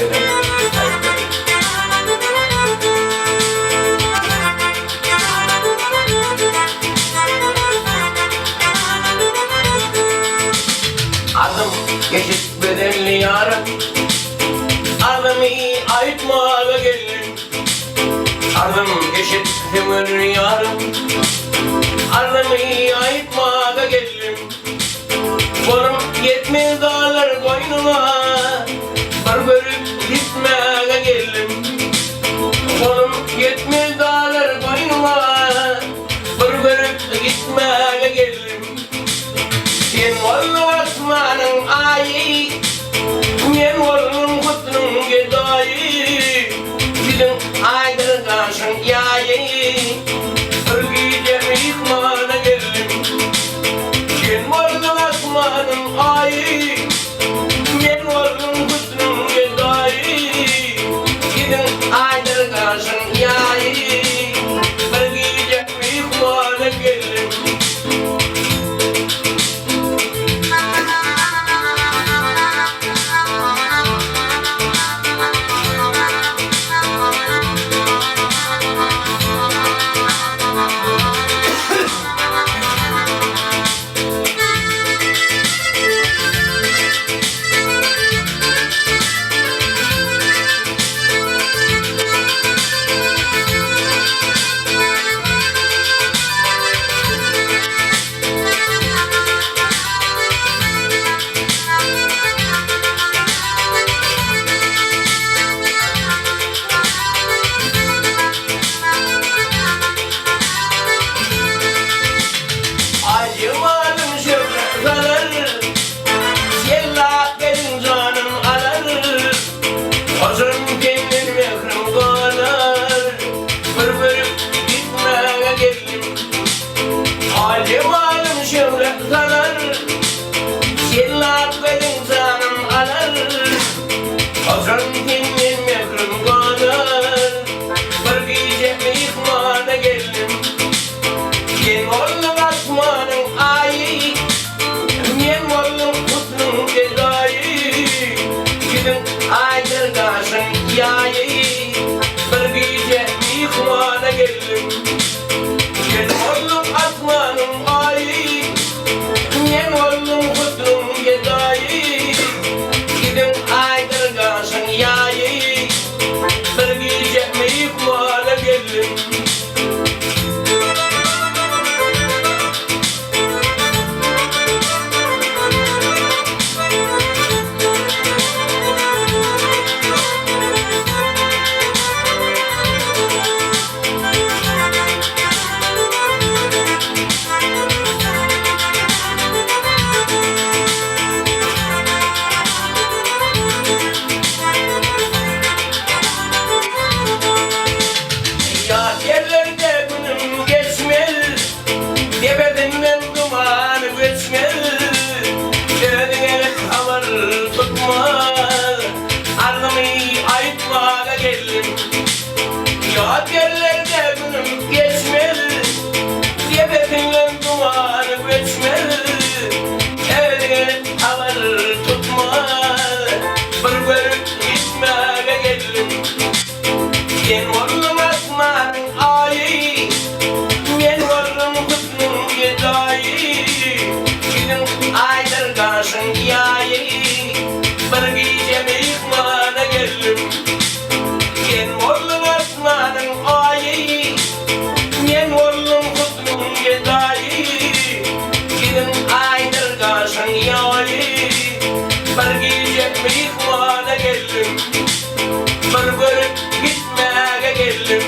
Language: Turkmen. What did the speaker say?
gezek aýtmaly. Azym eşit bedenli ýarym, Azymy aýtmaga geldim. Arzym eşit söwer ýarym, Arzymy aýtmaga geldim. Golum ýetmez galar goýnuňa, Bir görüp gitmäge geldim. Golum ýetmez galar goýnuňa, Bir görüp gitmäge geldim. Sen bolduň asmanyň aýy, Men boldum husnuň gedaýy, Siziň aýdyr gaşyň ýaýy, Bir gije myhmana geldim. Sen bolduň asmanyň aýy, Men boldum husnuň gedaýy, Siziň aýdyr gaşyň ýaýy, Bir gije myhmana geldim. Aý-jemalym şöhle salar, Jellat gelin janyn alar, Hojam senden mährim galar, Bir görüp gitmäge geldim. Aý-jemalym şöhle salar, Jellat gelin janyn alar, Hojam senden mährim galar, Bir gije myhmana geldim. Sen bolduň asmanyň aýy, Men boldum husnuň gedaýy, Ýüzüň aýdyr gaşyň ýaýy, Bir gije myhmana geldim. Sen bolduň asmanyň aýy, Men boldum husnuň gedaýy, Ýüzüň aýdyr gaşyň ýaýy, Bir gije myhmana geldim. Ýat ýerlerde günüm geçmez, Depesinden duman göçmez, Özi gelip habar tutmaz, Arzymy aýtmaga geldim. Ýat ýerlerde günüm geçmez, Depesinden duman göçmez, Özi gelip habar tutmaz, Bir görüp gitmäge geldim. Sen bolduň asmanyň aýy, Men boldum husnuň gedaýy, Ýüzüň aýdyr gaşyň ýaýy, Bir gije myhmana geldim. Sen bolduň asmanyň aýy, Men boldum husnuň gedaýy, Ýüzüň aýdyr gaşyň ýaýy, Bir gije myhmana geldim. Bir görüp gitmäge geldim.